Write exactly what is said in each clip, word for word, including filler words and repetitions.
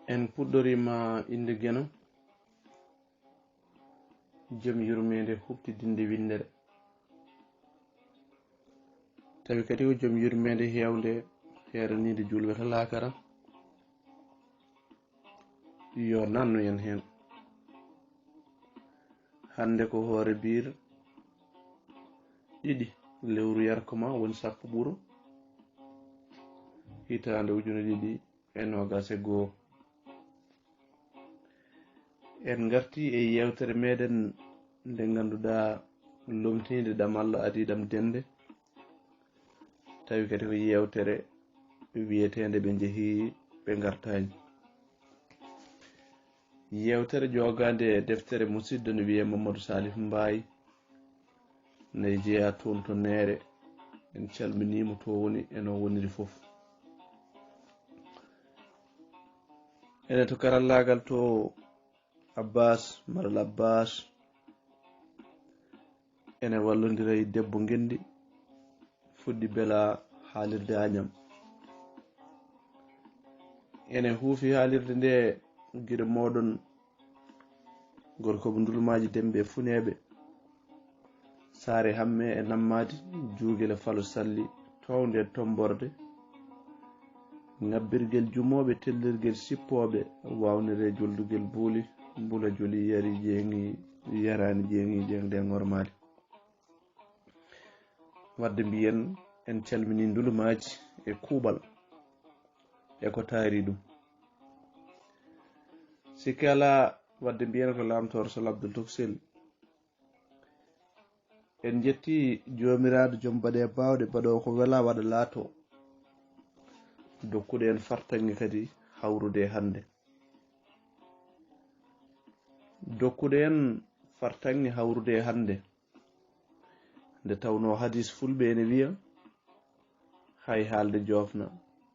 En puɗɗoriima innde Geno, jom yurmeende huɓtidinde winndere. Tawi kadi ko jom yurmeende heewnde, heeraniinde juulɓe to laakara. Yo nannu en heen. Hannde ko hoore biir ɗiɗi lewru yarko ma woni sappo ɓuru hitaande ujune ɗiɗi e noogaas e goo. En ngarti e yeewtere meɗen nde ngannduɗaa lomtiinde ɗam Allah adii ɗam dende, tawi kadi ko yeewtere wiyeteende ɓe njehi ɓe ngartaani. Yeewtere joogaande e deftere musidɗo no wiyee Mamadou Salif Mbaye, ne jeyaa toon to Neere. En calminii mo to woni e no woniri fof. Ene to karallaagal to Abbas, Malal Abbas, ene wallondira e debbo Ngenndi, fuɗɗi bela haalirde Añam. Ene huufi haalirde nde giɗo mooɗon gorko mo Ndulmaaji Demɓe e Funeeɓe, Saare Hamme e Nammaadi, Juugel e Falo Salli, townde e Tomborde, ŋabbirgel jumooɓe, tellirgel sippooɓe, waawnere joldugel buuli, mbula joli yari jeeŋi, yaraani jeeŋi, jeeŋde e ŋormaali. Wadde mbiyen en calminii Ndulmaaji e kuuɓal e ko taari ɗum. Sikke alaa, wadde mbiyen ko Laamtoor Sal Abdul Tuksel. En njetti Joomiraaɗo, Joom baɗe e baawɗe, baɗoowo ko welaa waɗa laatoo. Dokkuɗo en fartaŋŋe kadi hawrude e hannde. Dokkuɗo en fartaŋŋe hawrude e hannde. Nde tawnoo hadiis fulɓe ene wiya, hay haalde joofna,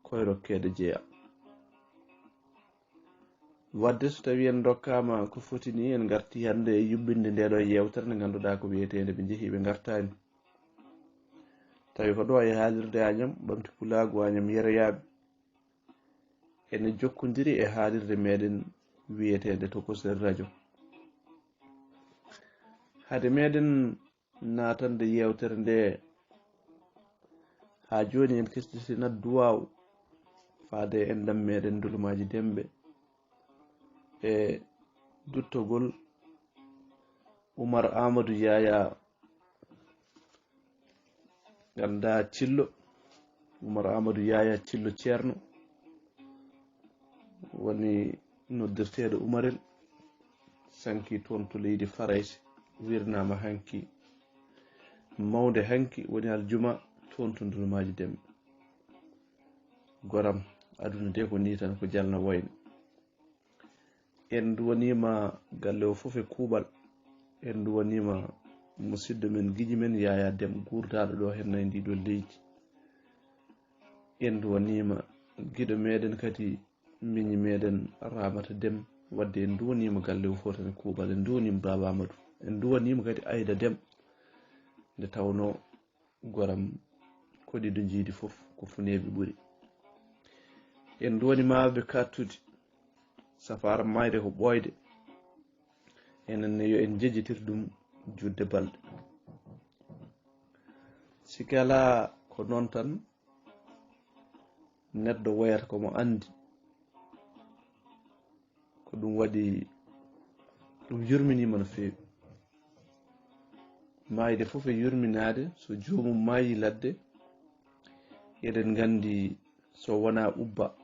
koy rokkeede jeya. Wadde so tawii en ndokkaama ko foti nii, en ngartii hannde e yuɓɓinde nde ɗoo yeewtere nde ngannduɗaa ko wiyeteende ɓe njehii ɓe ngartaani. Tawi ko ɗoo e haalirde Añam, Ɓamti Pulaagu Añam Yeroyaaɓe, ene jokkondiri e haalirde meɗen wiyeteende Tokosel Radio. Hade meɗen naatande yeewtere nde, haa jooni en kesditinat duwaaw faade e enɗam meɗen Ndulmaaji Demɓe e duttogol Umar Amadou Yaya, nganndaa Cillo, Umar Amadou Yaya Cillo Ceerno, woni noddirteeɗo Umarel, sanki toon to leydi Farayse, wirnaama hanki, mawnde hanki woni aljuma toon to Ndulmaaji Demɓe. Goram, aduna de ko nii tan, ko jalna wayna. En nduwaniima galle o fof e kuuɓal. En nduwaniima musidɗo men, giƴi men, Yaya Dem, guurdaaɗo ɗo heen e ndii ɗoo leydi. En nduwaniima giɗo meɗen kadi, miñi meɗen Ramata Dem. Wadde en nduwaniima galle o fof tan e kuuɓal. En nduwaniima Baaba Amadou. En nduwaniima kadi Ayda Dem. Nde tawnoo goram ko ɗiɗo njiidi fof ko funeeɓe ɓuri. En nduwaniima ɓe kattudi, safaara mayde ko ɓooyde. Enen ne yo en njejjitir ɗum juutde balɗe. Sikke alaa ko noon tan, neɗɗo woyata ko mo anndi. Ko ɗum waɗi ɗum yurminiima no feewi. Maayde fof e yurminaade, so joomum maayi ladde, eɗen nganndi so wonaa ubba,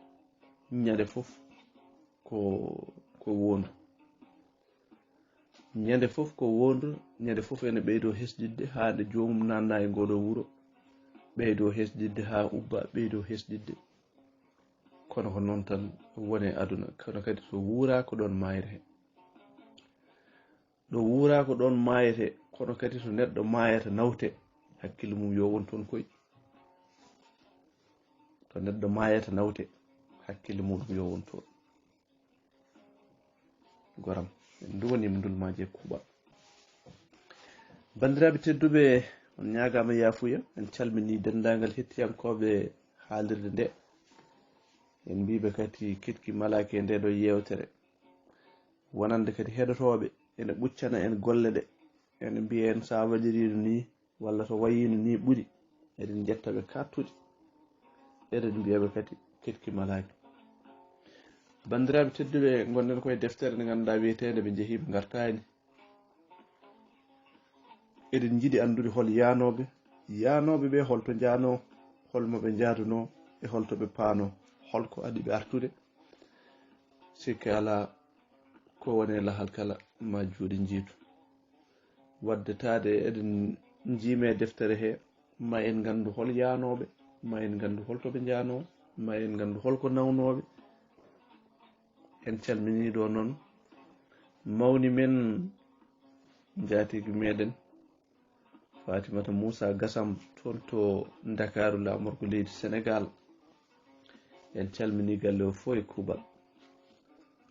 ñande fof ko, ko wondu. Ñande fof ko wondu, ñande fof ene ɓeydoo hesɗitde haa nde joomum naatna e ngoo ɗoo wuro, ɓeydoo hesɗitde haa ubba, ɓeydoo hesɗitde. Kono ko noon tan woni e aduna, kono kadi so wuuraa ko ɗoon maayre. Ɗo wuuraa ko ɗoon maayete, kono kadi so neɗɗo maayata nawte, hakkille mum yo won toon koy. To neɗɗo maayata nawte, hakkille muɗum yo won toon. Goram, en nduwaniima ndulmaaji e kuuɓal. Banndiraaɓe tedduɓe, on ñaagaama yaafuya, en calminii denndaangal hettiyankooɓe haalirde nde. En mbiiɓe kadi ketki malaaki e nde ɗo yewtere. Wonande kadi heɗotooɓe ene ɓuccana en golle ɗe. Ene mbiya en so a waɗiriino ni, walla so wayiino ni ɓuri. Eɗen njetta ɓe kattuɗi. Eɗen mbiya ɓe kadi ketki malaaki. Banndiraaɓe tedduɓe, ngonɗen koye deftere nde ngannduɗaa wiyeteende Ɓe Njehii Ɓe Ngartaani. Eɗen njiɗi anndude hol yaanooɓe. Yaanooɓe ɓe, hol to njaanoo, hol mo ɓe njaadunoo, e hol to ɓe paanoo, hol ko adii ɓe artude. Sikke alaa, ko woni e lahal kala, ma juuɗe njiitu. Wadde taade eɗen njiime deftere he, ma en nganndu hol yaanooɓe, ma en nganndu hol to ɓe njaanoo, ma en nganndu hol ko nawnooɓe. En calminii ɗo noon mawni men, njaatigi meɗen, Fatimata Moussa Gassam, toon to Ndakaaru, laamorgo leydi Senegaal. En calminii galle o fof e kuuɓal.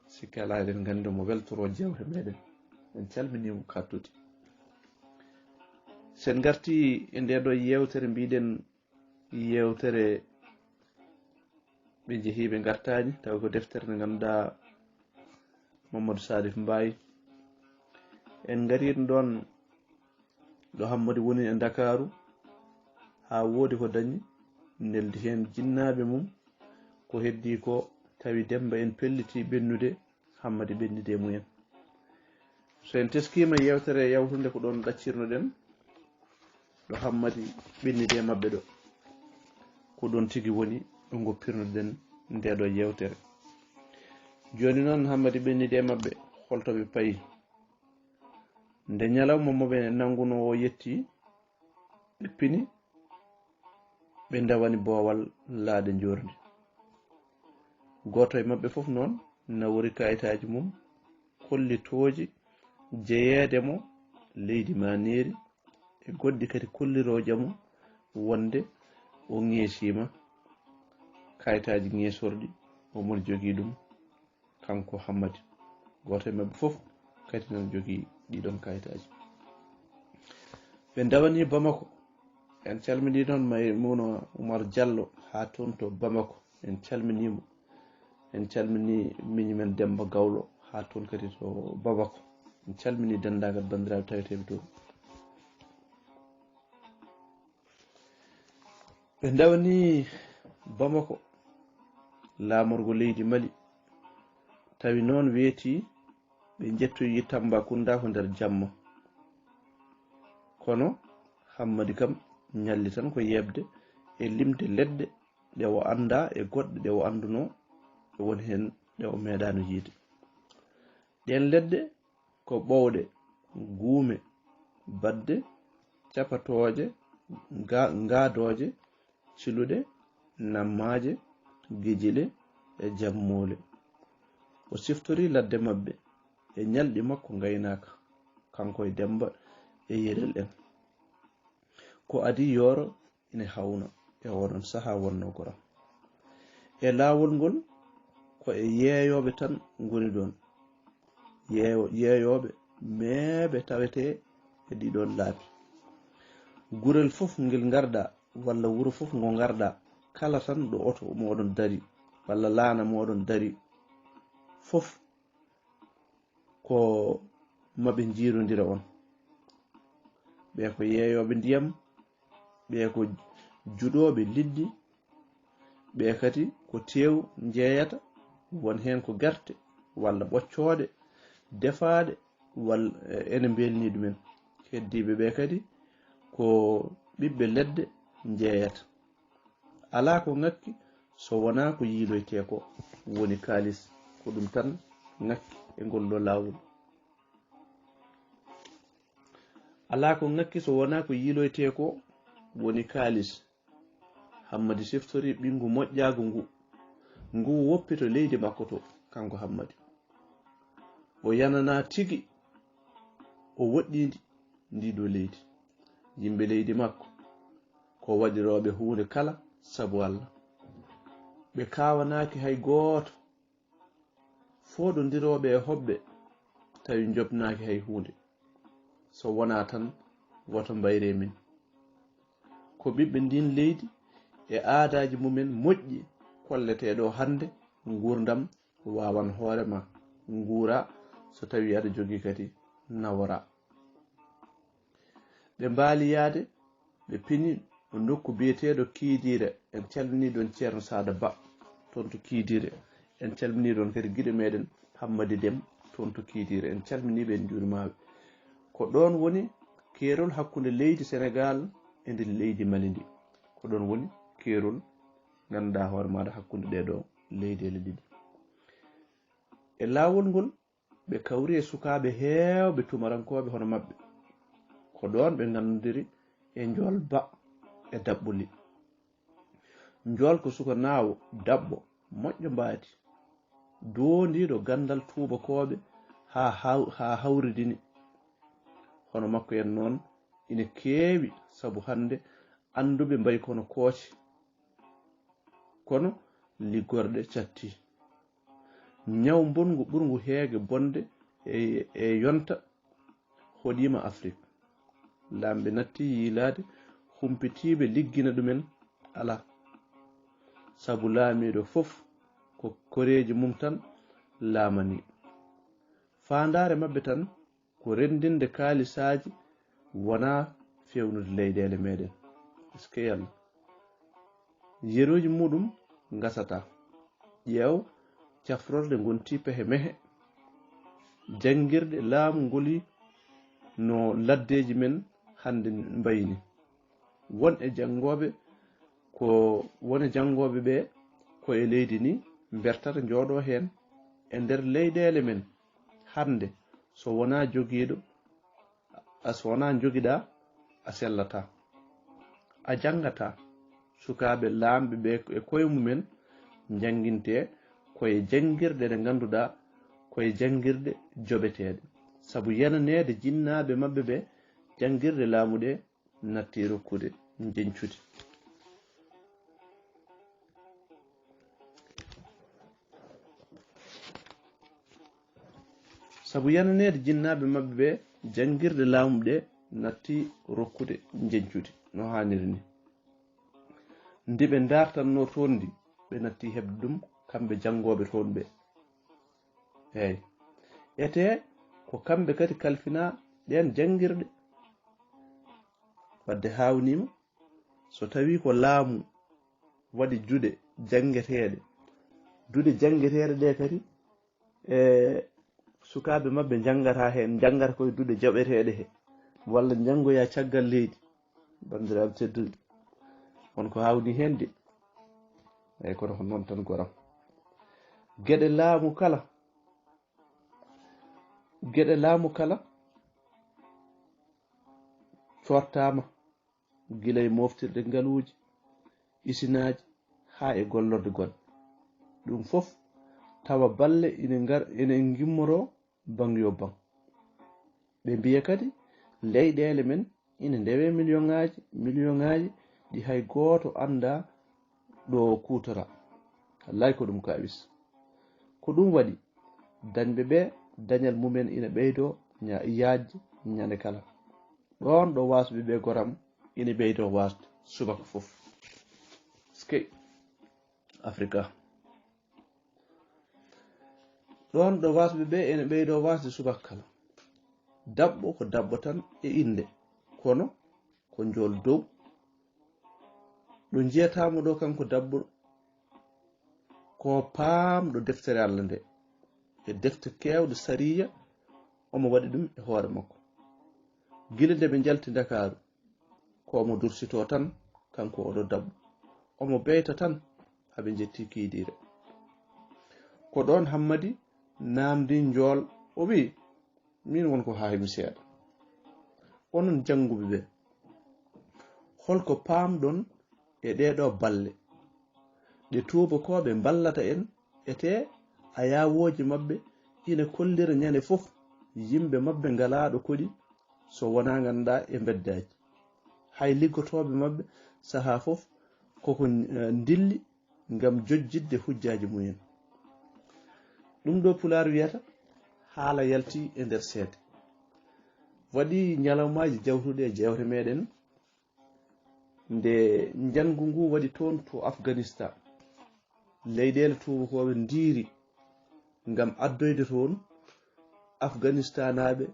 Sikke alaa, eɗen nganndi mo weltoroo jewte meɗen. En calminii mo kattude. So en ngartii e nde ɗo yewtere, mbiɗen yewtere Ɓe Njehii Ɓe Ngartaani, tawi ko deftere nde ngannduɗaa Mamadou Salif Mbaye. En ngarii ɗoon ɗo Hammadi woni e Ndakaaru, haa woodi ko dañi, neldi heen jinnaaɓe mum. Ko heddii ko, tawi Demmba en pellitii ɓennude, Hammadi ɓennidi e mumen. So en teskiima yewtere yawtunde, ko ɗoon ɗaccirno-ɗen ɗo Hammadi ɓennidi e maɓɓe ɗo. Ko ɗoon tigi woni ɗo ngoppirno-ɗen nde ɗo yewtere. Jooni noon, Hammadi ɓennidi e maɓɓe, hol to ɓe payi? Nde ñalawma mo ɓe nanngunoo o yettii, ɓe pini, ɓe ndawani boowal laaɗe njoorndi. Gooto e maɓɓe fof noon nawori kayitaaji mum kollitooji jeyeede mo leydi Maneeri, e goɗɗi kadi kollirooja mo wonde o ŋeesiima, kayitaaji ŋeesorɗi, omo jogii ɗum. Kanko Hammadi. Gooto e maɓɓe fof kadi noon jogii ɗiɗon kayitaaji. Ɓe ndawanii Bamako. En calminii noon Maymuna Umar Jallo haa toon to Bamako. En calminii mo. En calminii miñi men Demmba Gawlo haa toon kadi to Bamako. En calminii denndaangal banndiraaɓe taweteeɓe toon. Ɓe ndawanii Bamako, laamorgo leydi Mali, tawi noon weetii ɓe njettoyi Tambacounda ko nder jamma. Kono Hammadi kam ñalli tan ko yeeɓde e limde leɗɗe ɗe o anndaa e goɗɗe ɗe o anndunoo, e won heen ɗe o meeɗaano yiyde. Ɗeen leɗɗe ko ɓowɗe, guume, baɗde, capatooje, ga-, ngaadooje, ciluɗe, nammaaje, gijile e jammoole. O siftori ladde maɓɓe e ñalɗi makko ngaynaaka, kanko e Demmba e Yerel en. Ko adii yooro ine hawna e oɗon sahaa wonnoo goram. E laawol ngol, ko e yeeyooɓe tan ngoni ɗoon. Yeeyo-, yeeyooɓe meeɓe tawetee e ɗiɗoon laabi. Gurel fof ngel ngarɗaa, walla wuro fof ngo ngarɗaa, kala tan ɗo oto mooɗon darii, walla laana mooɗon darii, fof ko maɓe njiirondira on. Ɓee ko yeeyooɓe ndiyam, ɓee ko juɗooɓe liɗɗi, ɓee kadi ko teew njeeyata, won heen ko gerte walla ɓoccooɗe defaaɗe, walla ene mbelni ɗumen. Heddiiɓe ɓee kadi ko ɓiɓɓe leɗɗe njeeyata. Alaa ko ŋakki so wonaa ko yiiloytee ko woni kaalis, ko ɗum tan ŋakki e ngol ɗoo laawol. Alaa ko ŋakki so wonaa ko yiiloytee ko woni kaalis. Hammadi siftori ɓinngu moƴƴaagu ngu, ngu woppi to leydi makko to, kanko Hammadi. O yananaa tigi, o woɗɗiindi ndii ɗoo leydi. Yimɓe leydi makko, ko waɗirooɓe huunde kala sabu Alla. Ɓe kaawanaaki hay gooto, fooɗondirooɓe e hoɓɓe, tawi njoɓnaaki hay huunde, so wonaa tan woto mbayre min. Ko ɓiɓɓe ndiin leydi e aadaaji mumen moƴƴi, kolleteeɗo hannde nguurndam waawan hoore ma nguura, so tawii aɗa jogii kadi nawora. Ɓe mbaali yaade, ɓe pini ɗo nokku biyeteeɗo Kiidiire. En calminii ɗoon Ceerno Saada Ba, toon to Kiidiire. En calminii ɗoon kadi giɗo meeɗen Hammadi Dem, toon to Kiidiire. En calminii ɓe, en njuuriima ɓe. Ko ɗoon woni keerol hakkunde leydi Senegaal e ndi leydi Mali ndi. Ko ɗoon woni keerol, nganndu-ɗaa hoore maaɗa, hakkunde ɗee ɗoo leyɗeele ɗiɗi. E laawol ngol, ɓe kawri e sukaaɓe heewɓe tumarankooɓe hono maɓɓe. Ko ɗoon ɓe nganndondiri e Njool Ba e Daɓɓo Lih. Njool ko suka naawo, Daɓɓo moƴƴo mbaadi, doondiiɗo ganndal tuubakooɓe haa haw-, haa hawridini. Hono makko en noon ina keewi, sabu hannde annduɓe mbayi kono kooci, kono liggorɗe catti. Ñaw mbonngu ɓurngu heege bonde e, e yonta hoɗiima Afrik. Laamɓe natti yiilaade, humpitiiɓe liggina ɗumen alaa. Sabu laamiiɗo fof ko koreeji mum tan laamanii. Faandaare maɓɓe tan ko renndinde kaalisaaji, wonaa feewnude leyɗeele meeɗen. Eskey Alla. Yeruuji muuɗum ngasataa. Ƴeew, cafrorde ngontii pehe mehe. Janngirɗe laamu ngoli no laddeeji men hannde mbayi ni. Won e janngooɓe ko, won e janngooɓe ɓe ko e leydi ni mbertata njooɗoo heen. E nder leyɗeele men hannde, so wonaa jogiiɗo, a, so wonaa njogiɗaa, a sellataa. A janngataa. Sukaaɓe laamɓe ɓe e koye mumen njanngintee ko e janngirɗe ɗe ngannduɗaa ko e janngirɗe joɓeteeɗe. Sabu yenaneede jinnaaɓe maɓɓe ɓe, janngirɗe laamu ɗe natti rokkude njeñcude. Sabu yenaneede jinnaaɓe maɓɓe ɓe, janngirɗe laamu ɗe natti rokkude njeñcude no haaniri ni. Ndi ɓe ndaartannoo toon ndi, ɓe natti heɓde ɗum, kamɓe janngooɓe toon ɓe. Eey. Etee ko kamɓe kadi kalfinaa ɗeen janngirɗe. Wadde haawniima, so tawii ko laamu waɗi duɗe janngeteeɗe, duɗe janngeteeɗe ɗe kadi, e sukaaɓe maɓɓe njanngataa heen, njanngata koye duɗe jaɓeteeɗe he, walla njanngoya caggal leydi. Banndiraaɓe tedduɓe, won ko haawni heen de. Eey, kono ko noon tan, goram. Geɗe laamu kala, geɗe laamu kala cortaama, gila e moftirɗe ngaluuji, isinaaji, haa e gollorɗe goɗɗe. Ɗum fof tawa balle ina ngar-, ina ngimmoroo baŋ yo baŋ. Ɓe mbiya kadi, leyɗeele men ina ndewe miliyoŋaaji, miliyoŋaaji ɗi hay gooto anndaa ɗo kuutora. Wallaahi ko ɗum kaawis. Ko ɗum waɗi, dañɓe ɓe, dañal mumen ina ɓeydoo ña-, yaajde ñande kala. Ɗoon ɗo waasɓe ɓe, goram, ina ɓeydoo waasde subaka fof. Eskey, Afrika. Ɗoon ɗo waasɓe ɓe ene ɓeydoo waasde subaka kala. Daɓɓo ko daɓɓo tan e innde, kono ko njool dow. Ɗo njiyataamo ɗo kanko daɓɓo, ko paamɗo deftere Alla nde, e defte keewɗe sariya, omo waɗi ɗum e hoore makko. Gila nde ɓe njalti Ndakaaru, ko omo dursitoo tan, kanko oɗo daɓɓo. Omo beyta tan, haa ɓe njetti Kiidiire. Ko ɗoon Hammadi naamndii Njool, o wiyi, "Miin won ko haawi mi seeɗa. Onon jannguɓe ɓe, hol ko paamɗon e ɗee ɗoo balle ɗe tuubakooɓe mballata en, etee ayawooji maɓɓe ina kollira ñande fof yimɓe maɓɓe ngalaa ɗo koɗi, so wonaa ngannduɗaa e mbeddaaji. Hay liggotooɓe maɓɓe sahaa fof koko, eh, ndilli ngam jojjitde hujjaaji mumen." Ɗum ɗo Pulaar wiyata, "Haala yalti e nder seede." Waɗi ñalawmaaji jawtuɗi e jeewte meeɗen, nde njanngu ngu waɗi toon to Afganistan. leyɗeele tuubakooɓe ndiiri ngam addoyde toon Afganistanaaɓe,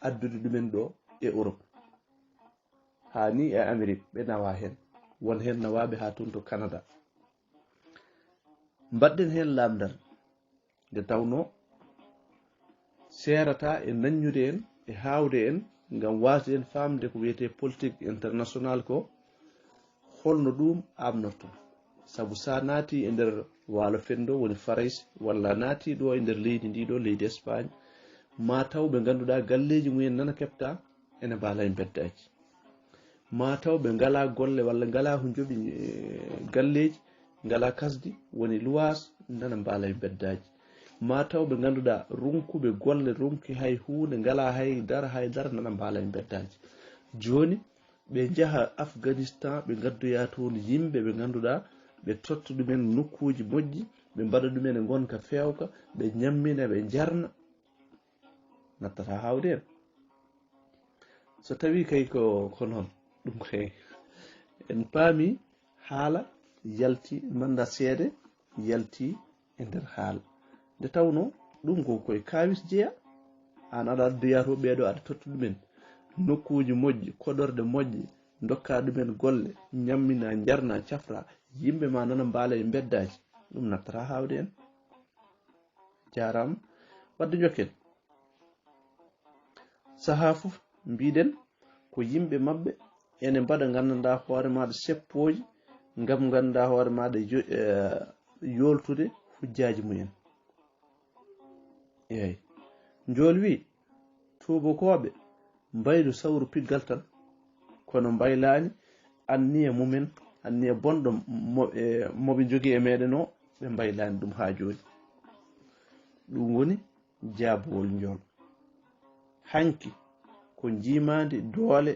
addude ɗumen ɗo e Europe. Haa ni e Amérique ɓe nawa heen. Won heen nawaaɓe haa toon to Canada. Mbaɗden heen laamndal nde tawnoo seerata e nanñude en, e haawde en, ngam waasde en faamde ko wiyetee politique international ko, holno ɗum aaɓnortoo. Sabu so a naati e nder waalo fenndo, woni Farayse, walla a naati ɗo e nder leydi ndi ɗo, leydi Espagne, ma taw ɓe ngannduɗaa galleeji mumen nana keɓta ene mbaala e mbeddaaji. Ma taw ɓe ngalaa golle walla ngalaa ko njoɓi, eh, galleeji, ngalaa kasdi, woni luwaas, nana mbaala e mbeddaaji. Ma taw ɓe ngannduɗaa ronkuɓe golle, ronki hay huunde, ngalaa hay dara, hay dara, nana mbaala e mbeddaaji. Jooni, ɓe njaha Afganistan, ɓe ngaddoya toon yimɓe ɓe ngannduɗaa, ɓe totta ɗumen nokkuuji moƴƴi, ɓe mbaɗa ɗumen e ngonka feewka, ɓe ñammina, ɓe njarna. Nattata haawde en. So tawii kay ko, ko noon, ɗum kay en paami haala yalti, manda seede yalti e nder haala. Nde tawnoo ɗum ko koye kaawis jeya, aan aɗa addoya to ɓeeɗo, aɗa totta ɗumen nokkuuji moƴƴi, koɗorɗe moƴƴe, ndokka ɗumen golle, ñammina, njarna, cafra, yimɓe ma nana mbaala e mbeddaaji. Ɗum nattata haawde en. Jaaraama. Wadde njokken. Sahaa fof mbiɗen ko yimɓe maɓɓe ene mbaɗa nganndanɗaa hoore maaɗa seppooji ngam nganndanɗaa hoore maaɗa yo-, eh, yooltude hujjaaji mumen. Eey. Njool wii, tuubakooɓe mbaylu sawru piggal tan, kono mbaylaani anniya mumen, anniya bonɗo mo, e, mo ɓe njogii e meeɗen o, ɓe mbaylaani ɗum haa jooni. Ɗum woni jaabowol njool. Hanki ko njiimaandi doole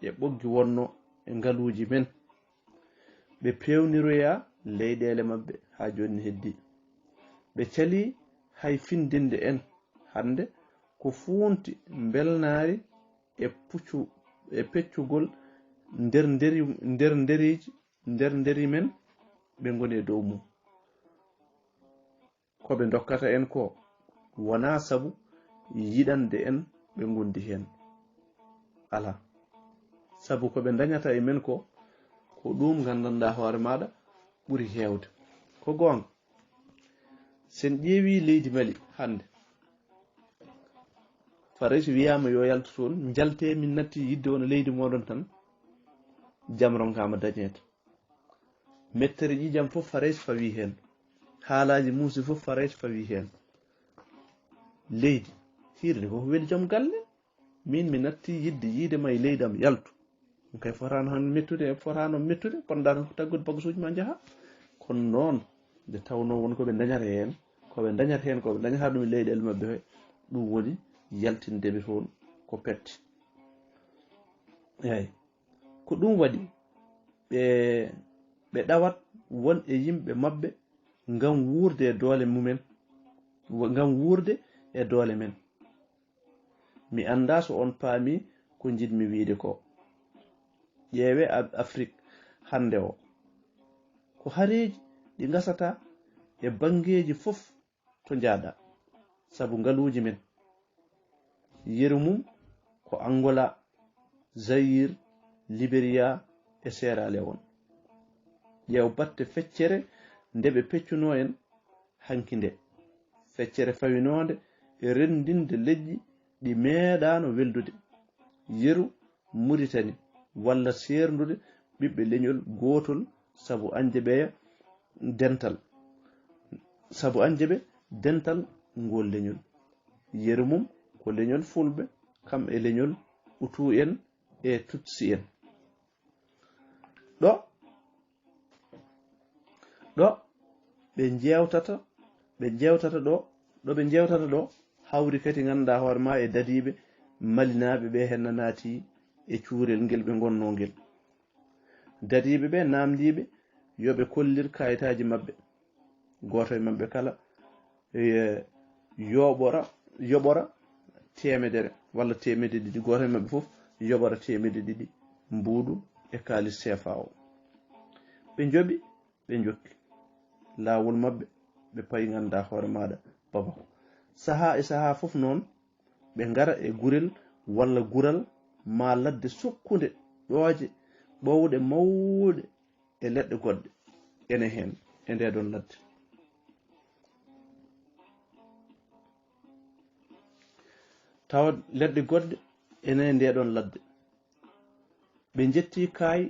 e ɓoggi wonno e ngaluuji men. Ɓe peewniroya leyɗeele maɓɓe haa jooni heddii. Ɓe calii hay findinde en hannde ko fuunti mbelnaari e puccu, e peccugol nder nderi, nder nderiiji, nder nderi men ɓe ngoni e dow mum. Ko ɓe ndokkata en ko wonaa sabu yiɗande en ɓe ngondi heen. Alaa. Sabu ko ɓe ndañata e men ko, ko ɗum nganndanɗaa hoore maaɗa ɓuri heewde. Ko goonga. Sen ƴeewii leydi Mali hannde, Farayse wiyaama yo yaltu toon, njaltee min natti yiɗde wona leydi mooɗon tan, jam ronkaama dañeede. Mettere ƴiiƴam fof Farayse fawii heen. Haalaaji muusi fof Farayse fawii heen. Leydi, hiirde ko weli joom galle. Min mi natti yiɗde yiide ma e leydi am yaltu. Ɗum kay fotaano han mettude, fotaano mettude, ponɗa tan ko taggude bagasuuji ma njaha. Kono noon, nde tawnoo won ko ɓe ndañata heen, ko ɓe ndañata heen, ko ɓe ndañata ɗum e leyɗeele maɓɓe he, ɗum woni yaltinde ɓe toon ko pette. Eey. Ko ɗum waɗi ɓe, ɓe ɗawat won e yimɓe maɓɓe ngam wuurde e doole mumen, wo-, ngam wuurde e doole men. Mi anndaa so on paami ko njiɗmi wiyde ko. Ƴeewee Af-, Afrik hannde o. Ko hareeji ɗi ngasata e banngeeji fof to njaaɗa, sabu ngaluuji men. Yeru mum ko Angola, Zaïre, Liberia e Sierra Leone. Ƴeew batte feccere nde ɓe peccunoo en hanki nde. Feccere fawinoonde e renndinde leƴƴi ɗi meeɗaano weldude. Yeru Muritani, walla seerndude ɓiɓɓe leñol gootol sabu añde ɓeya dental, sabu añde ɓe dental ngol leñol. Yeru mum ko leñol Fulɓe, kam e leñol Utu en e Tutsi en. Ɗo, ɗo ɓe njeewtata, ɓe njeewtata ɗo, ɗo ɓe njeewtata ɗo, hawri kadi ngannduɗaa hoore maa e dadiiɓe malinaaɓe ɓe, heen naati e cuurel ngel ɓe ngonnoo ngel. Dadiiɓe ɓe naamndiiɓe yo ɓe kollir kayitaaji maɓɓe. Gooto e maɓɓe kala, e, yoɓora, yoɓora teemedere walla teemedde ɗiɗi. Gooto e maɓɓe fof yoɓora teemedde ɗiɗi mbuuɗu e kaalis C F A o. Ɓe njoɓi, ɓe njokki. laawol maɓɓe, ɓe payi nganndaa hoore maaɗa Bamako. Sahaa e sahaa fof noon, ɓe ngara e gurel walla gural maa ladde sukkunde ɗooje ɓowɗe mawɗe e leɗɗe goɗɗe ene heen e ndee ɗoon ladde. Tawa leɗɗe goɗɗe ene e ndee ɗoon ladde. Ɓe njetti Kaay,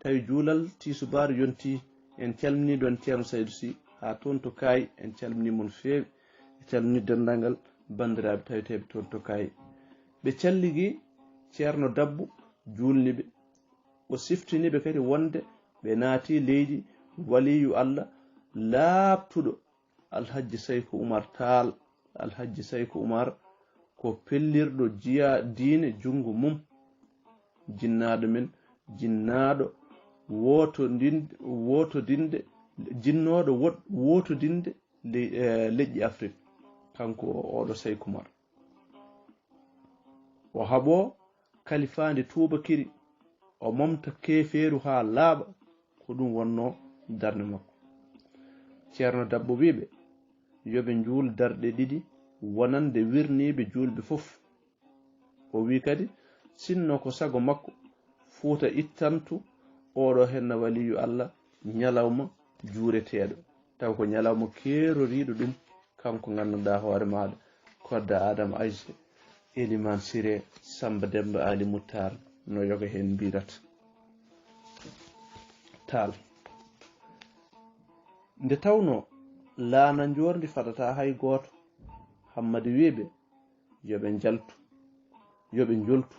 tawi juulal tiisubaar yontii. En calminii ɗoon Ceerno Saydu Si haa toon to Kaay, en calminii mon feewi. En calminii denndaangal banndiraaɓe taweteeɓe toon to Kaay. Ɓe calligi Ceerno Dabbu, juulni ɓe. O siftini ɓe kadi wonde ɓe naati leydi waliyu Allah laaɓtuɗo, Alhajji Sayku Umar Taal. Alhajji Sayku Umar ko pellirɗo jiya diine junngo mum, jinnaaɗo men, jinnaaɗo wootodin-, wootodinde, jinnooɗo woɗ-, wootodinde le-, eh, leƴƴi Afrik. Kanko oɗo Sayku Umar. O haɓoo kalifaandi tuubakiri, o momta keefeeru haa laaɓa, ko ɗum wonnoo darnde makko. Ceerno Dabbo wii ɓe, yo ɓe njuul darɗe ɗiɗi wonande wirniiɓe juulɓe fof. O wii kadi, sinno ko sago makko, Fuuta ittantu oɗo henna waliyu Allah ñalawma juureteeɗo, taw ko ñalawma keeroriiɗo ɗum, kanko ngannduɗaa hoore maaɗa, Kodda Adama Ayse, Elimaan Siree, Sammba Demmba Aali Muttaar, no yoga heen mbiyrat. Taal. Nde tawnoo laana njoorndi faɗataa hay gooto, Hammadi wii ɓe, yo ɓe njaltu, yo ɓe njoltu,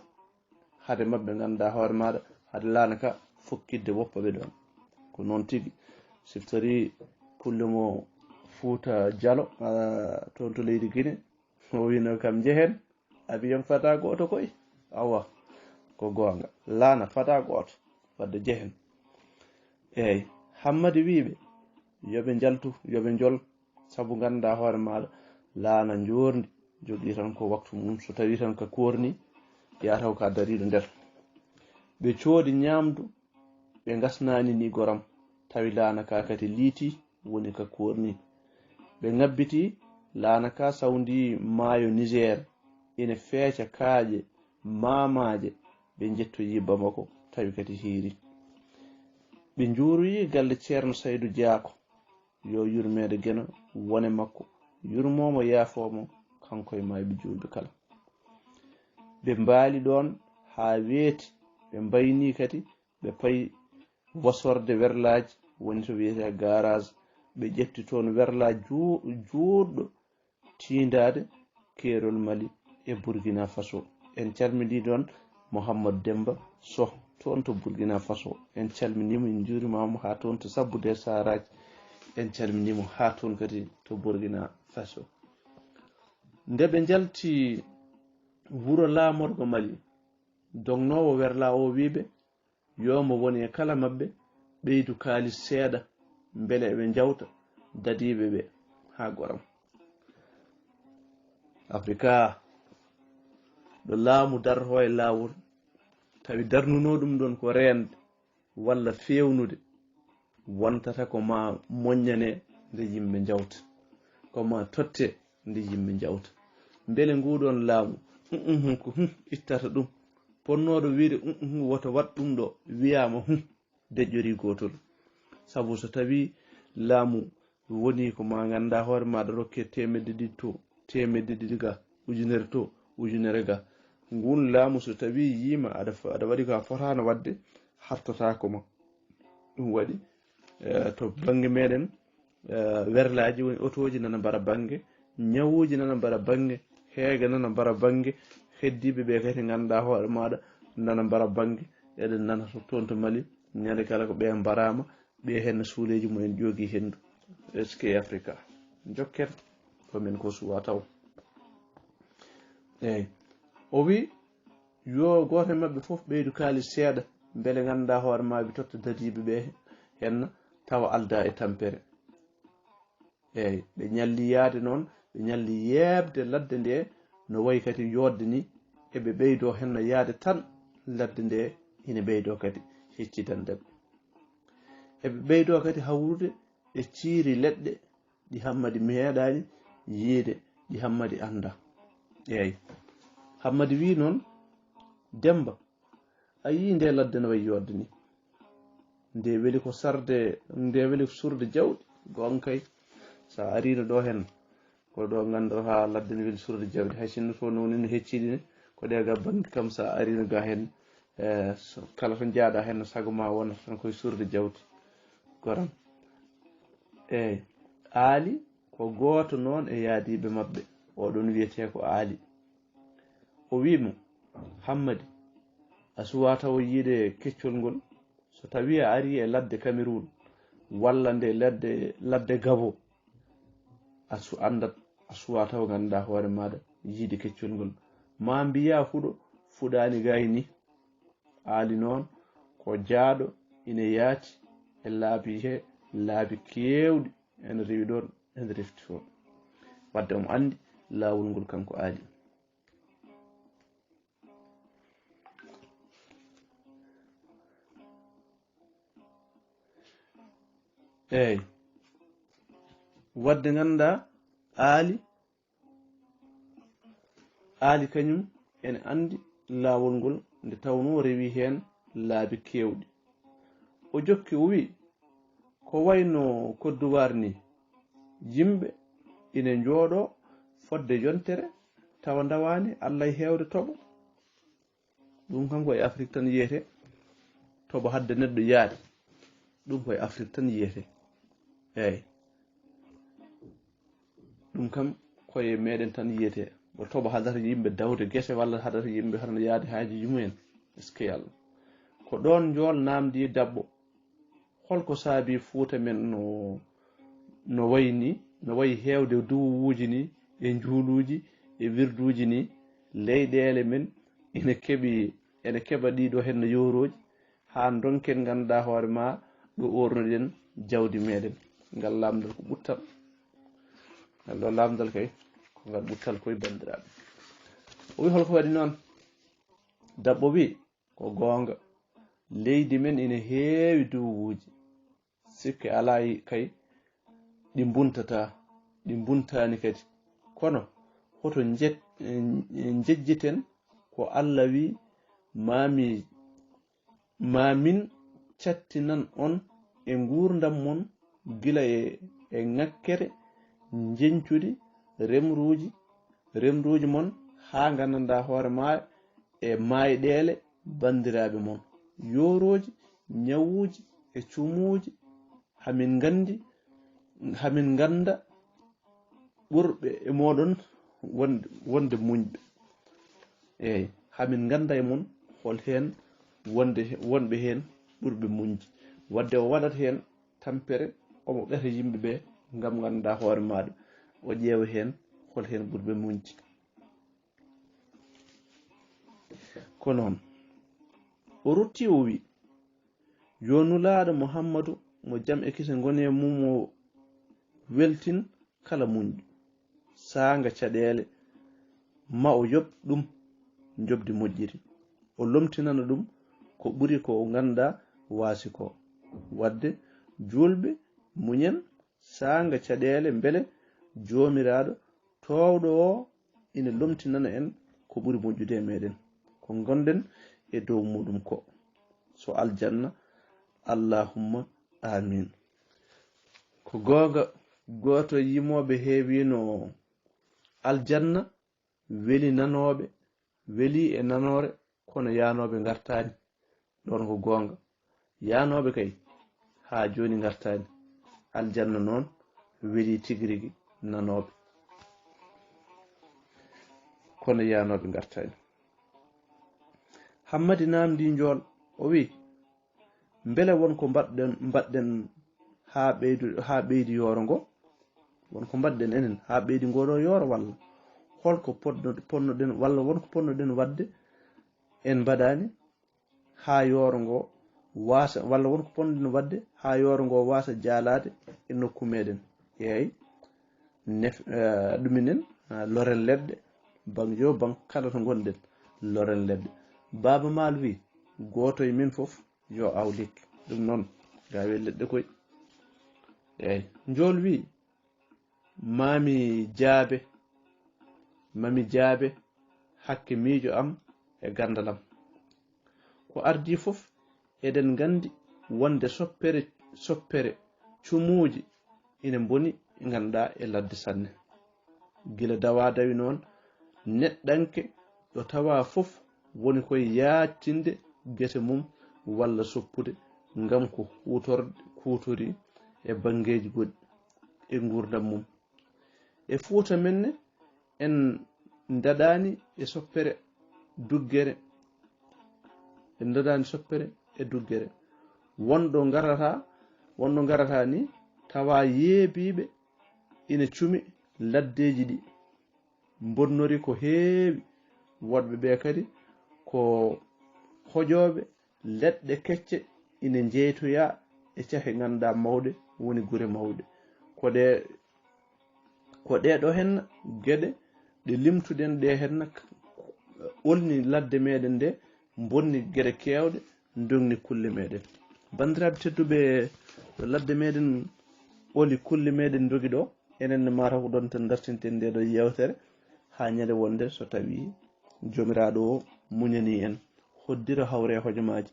hade maɓɓe nganndaa hoore maaɗa, hade laana ka fokkitde woppa ɓe ɗoon. Ko noon tigi, si tawi kulle mo Fuuta Jalo, ah, toon to leydi Gine, o wiino kam njehen, avion fata gooto koy. Awa, ko goonga. Laana fata gooto, wadde njehen. Eey, Hammadi wii ɓe, yo ɓe njaltu, yo ɓe njol, sabu nganndaa hoore maaɗa, laana njoorndi jogii tan ko waktu mum, so tawii tan ka koorni, yaa taw ka dariiɗo nder. Ɓe coodi ñaamdu, ɓe ngasnaani ni goram, tawi laana ka kadi liiti, woni ka koorni. Ɓe ŋabbiti, laana ka sawndi maayo Niger, ina feeca kaaƴe, maamaaje, ɓe njettoyi Bamako, tawi kadi hiiri. Ɓe njuuroyi galle Ceerno Saydu Jaako, yo yurmeende Geno wone makko, yurmoo mo, yaafoo mo, kanko e maayɓe juulɓe kala. Ɓe mbaali ɗoon haa weeti, ɓe mbaynii kadi, ɓe payi wasorde werlaaji, woni to wiyetee garage, ɓe ƴetti toon werlaa juu-, juutɗo, tiindaade keerol Mali e Burkina Faso. En calminii ɗoon Mouhammad Demba Soh, toon to Burkina Faso. En calminii mo, en njuuriima mo haa toon to Sabbude Saraaji. En calminii mo haa toon kadi to Burkina Faso. Nde ɓe njalti wuro laamorgo Mali, dognoowo werlaa o wii ɓe, yo mo woni e kala maɓɓe ɓeydu kaalis seeɗa, mbele eɓe njawta dadiiɓe ɓe haa goram. Afrika, ɗo laamu darroo e laawol, tawi darnunoo ɗum ɗoon ko reende walla feewnude, wontata ko ma moññane nde yimɓe njawta, ko ma totte nde yimɓe njawta. Mbele nguɗoon laamu, uhum, ko hum ittata ɗum? Ponnooɗo wiide, uhum, woto waɗ ɗum ɗo, wiyaama hum, deƴƴorii gootol. Sabu so tawii laamu wonii ko ma nganndaa hoore maaɗa rokke teemedde ɗiɗi to, teemedde ɗiɗi ga, ujunere to, ujunere ga. Nguun laamu so tawii yiima aɗa fo-, aɗa waɗi ko a fotaano waɗde, hartotaako ma. Ɗum waɗi, eh, to bannge meɗen, eh, werlaaji woni otooji nana mbara bannge, ñawuuji nana mbara bannge, heege nana mbara bannge, heddiiɓe ɓe kadi nganndaa hoore maaɗa nana mbara bannge. Eɗen nana to, toon to Mali, ñande kala ko ɓe mbaraama, ɓe heen no suuleeji mumen ƴoogi henndu. Est-ce que Afrika? Njokken, ko min ko suwa taw. Eey. O wi, yo gooto e maɓɓe fof ɓeydu kaalis seeɗa, mbele nganndaa hoore maa ɓe totta dadiiɓe ɓe heen, tawa aldaa e tampere. Eey, ɓe ñalli yaade noon, ɓe ñalli yeeɓde ladde nde no wayi kadi yooɗde ni, eɓe ɓeydoo heen no yaade tan, ladde nde ina ɓeydoo kadi heccidande ɓe. Eɓe ɓeydoo kadi hawrude e ciiri leɗɗe ɗi Hammadi meeɗaani yiide, ɗi Hammadi anndaa. Eey. Hammadi wii noon, Demmba, a yii nde ladde no wayi yooɗde ni? Nde weli ko sarde, nde weli ko suurde jawɗi. Goonga kay, so a ariino ɗo heen, ko ɗo ngannduɗaa haa ladde no weli suurde jawɗi. Hay sinno fof no woni no hecciɗi ni, ko ɗe ga bannge kam so a ariino ga heen, eh, so, kala to njaaɗa heen no sago ma wona tan koye suurde jawdi. Goram. Eey, Aali ko gooto noon e yaadiiɓe maɓɓe. Oɗon wiyetee ko Aali. O wii mo, Hammadi, a suwaa taw yiide keccol ngol? So tawii a arii e ladde Cameroun, walla nde ladde, ladde Gabon, a su-, anndat, a suwaa taw nganndaa hoore maaɗa yiide keccol ngol. Maa mbiyaa fuɗo, fuɗaani gayni. Aali noon ko jaaɗo ina yaati e laabi he, laabi keewɗi ene rewi ɗoon, ene refti toon. Wadde omo anndi laawol ngol kanko Aali. Eey. Wadde nganndaa Aali, Aali kañum ene anndi laawol ngol nde tawnoo rewi heen laabi keewɗi. O jokki o wii, ko wayno Côte d'Ivoire ni, yimɓe ina njooɗoo fodde yontere tawa ndawaani Alla e heewde toɓo. Ɗum kam ko e Afrik tan yiyetee. Toɓo hadde neɗɗo yaade. Ɗum ko e Afrik tan yiyetee. Eey. Ɗum kam ko e meɗen tan yiyetee. Ko toɓo hadata yimɓe dawde gese walla hadata yimɓe hano yaade haajuuji mumen. Eskey Alla. Ko ɗoon njool naamndii Dabbo. Holko saabii Fuuta men no, no wayi ni, no wayi heewde duwuwuuji ni, e njuuluuji, e wirduuji ni, leyɗeele men ene keɓi, ene keɓa ɗiɗo heen no yowrooji, haa ndonken ngannduɗaa hoore ma ɗo oornuɗen jawdi meɗen. Ngal laamndal ko ɓuttal. Ngal ɗo laamndal kay, ko ngal ɓuttal koy banndiraaɓe. O wi holko waɗi noon? Dabbo wi, ko goonga. Leydi men ina heewi duwuwuuji. Sikke alaa kay, ɗi mbuntataa, ɗi mbuntaani kadi. Kono hoto njet-, njejjiten ko Alla wi, maa mi, maa min cattinan on e nguurndam mon gila e, e ŋakkere njeñcudi remruuji, remruuji mon haa nganndanɗaa hoore maa e maayɗeele banndiraaɓe mon, yoorooji, ñawuuji e cumuuji, hamin nganndi, hamin ngannda ɓurɓe e mooɗon wonde, wonde muñɓe. Eey, hamin ngannda e mon hol heen wonde, wonɓe heen ɓurɓe muñde. Wadde o waɗat heen tampere, omo ɓeta yimɓe ɓe ngam ngannda hoore maaɗa, o ƴeewa heen hol heen ɓurɓe muñde. Ko noon. O rutti o wi, yo Nulaaɗo Muhammadu, mo jam e kise ngoni e mum, o weltin kala muñɗo, saanga caɗeele, ma o yoɓ ɗum njoɓdi moƴƴiri, o lomtinana ɗum ko ɓuri ko o nganndaa waasi ko. Wadde juulɓe, muñen, saanga caɗeele, mbele Joomiraaɗo toowɗo o ina lomtinana en ko ɓuri moƴƴude e meɗen, ko ngonɗen e dow muɗum ko, so aljanna, allahumma amin. Ko goonga, gooto e yimooɓe heewino aljanna, weli nanooɓe, weli e nanoore, kono yaanooɓe ngartaani. Ɗoon ko goonga. Yaanooɓe kay, haa jooni ngartaani. Aljanna noon, weli tigi rigi nanooɓe. Kono yaanooɓe ngartaani. Hammadi naamndii njool, o wi, mbele won ko mbaɗɗen, mbaɗɗen haa ɓeydu-, haa ɓeydi yooro ngo? Won ko mbaɗɗen enen haa ɓeydi ngoo ɗoo yooro walla? Hol ko potno-, ponnoɗen, walla won ko ponnoɗen waɗde en mbaɗaani haa yooro ngo waasa, walla won ko ponnoɗen waɗde haa yooro ngo waasa jaalaade e nokku meɗen? Eey, nef-, eh, ɗuminen, ah, loren leɗɗe, baŋ yo baŋ kala to ngonɗen, loren leɗɗe. Baaba Maal wi, gooto e min fof yo aw lekki. Ɗum noon, gaawee leɗɗe koy. Eyi, njool wi, mami jaabe, mami jaabe hakke miijo am e gandal am. Ko ardii fof, eɗen nganndi wonde soppere, soppere cumuuji ina mboni, ngannduɗaa, e ladde sanne. Gila dawa dawi noon, neɗɗanke ɗo tawa fof woni koye yaaccinde gese mum walla soppude ngam ko huutor-, huutori e banngeeji goɗɗi e nguurndam mum. E Fuuta men ne, en ndaɗaani e soppere duggere, en ndaɗaani soppere e duggere. Wonɗo ngarata, wonɗo ngarata ni, tawa yeebiiɓe ina cumi laddeeji ɗi, mbonnori ko heewi. Woɗɓe ɓe kadi ko hojooɓe leɗɗe kecce, ina njeytoya e cake ngannduɗaa mawɗe, woni gure mawɗe. Ko ɗe, ko ɗee ɗo henna geɗe ɗe limtuɗen ɗe henna, olni ladde meɗen nde, mbonni geɗe keewɗe, ndogni kulle meɗen. Banndiraaɓe tedduɓe, ɗo ladde meɗen oli kulle meɗen ndogi ɗo, enen ne mataw ko ɗon tan dartinten nde ɗo yewtere, haa ñande wonde so tawi Joomiraaɗo o muñanii en, hoddira hawre e hojomaaji.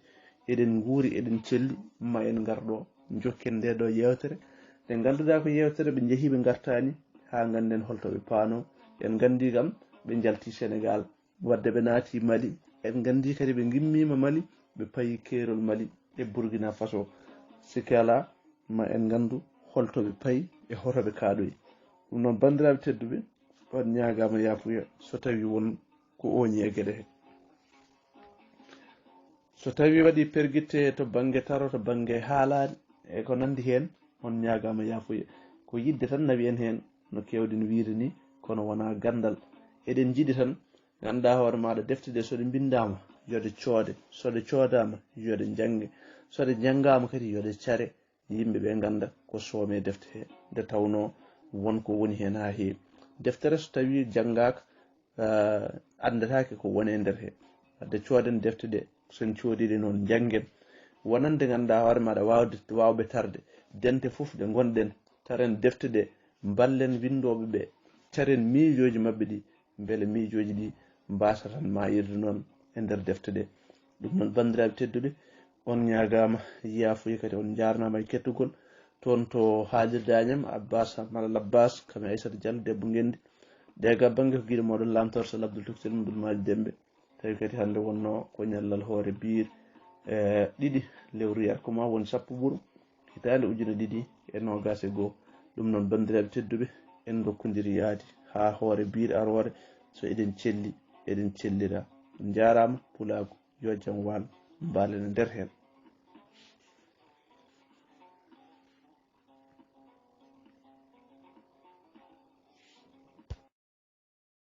Eɗen nguuri, eɗen celli, ma en ngar ɗo, njokken nde ɗo yewtere. Nde ngannduɗaa ko yewtere ɓe njehi ɓe ngartaani, haa ngannden holto ɓe paano. En nganndi kam, ɓe njalti Senegaal, wadde ɓe naati Mali. En nganndi kadi ɓe ngimmiima Mali, ɓe payi keerol Mali e Burkina Faso. Sikke alaa, ma en nganndu holto ɓe payi e hoto ɓe kaaɗoyi. Ɗum noon, banndiraaɓe tedduɓe, on ñaagaama yaafuya so tawi won ko ooñi e geɗe he. So tawi waɗi pergitte to bannge taro, to bannge haalaali e ko nanndi heen, on ñaagaama yaafuya. Ko yiɗde tan nawi en heen, no keewɗen wiyde ni, kono wonaa ganndal. Eɗen njiɗi tan, nganndaa hoore maaɗa, defte ɗe so ɗe mbinndaama, yo ɗe coode. So ɗe coodaama, yo ɗe njannge. So ɗe njanngaama kadi, yo ɗe care. Yimɓe ɓe ngannda ko soomee defte he, nde tawnoo won ko woni heen haa heewi. Deftere so tawii janngaaka, ah, anndataake ko woni e nder he. Wadde cooden defte ɗe, so en coodii ɗe noon, njanngen. Wonande ngannduɗaa hoore maaɗa waawde, waawɓe tarde, dente fof ɗe ngonɗen, taren defte ɗe, mballen winndooɓe ɓe, caren miijooji maɓɓe ɗi, mbele miijooji ɗi mbaasa tan maayirde noon e nder defte ɗe. Ɗum noon, banndiraaɓe tedduɓe, on ñaagaama yaafuya, kadi on njaarnaama e kettugol. Toon to haalirde Añam, Abbas Malal Abbas, kam e Aissata Diallo, debbo ngenndi. Ɗe ga bannge ko giɗo mooɗon Lamtoor Sal Abdul Tokosel Mum Abdul Maaji Demmbe. Tawi kadi hannde wonnoo ko ñallal hoore biir, e, ɗiɗi lewru yarko ma woni sappo ɓuru. Hitaande ujune ɗiɗi e noogaas e goo. Ɗum noon, banndiraaɓe tedduɓe, en ndokkondiri yaadi haa hoore biir aroore. So eɗen celli, eɗen cellira. On njaaraama, pulaagu, yo jam waal, mbaalen e nder heen.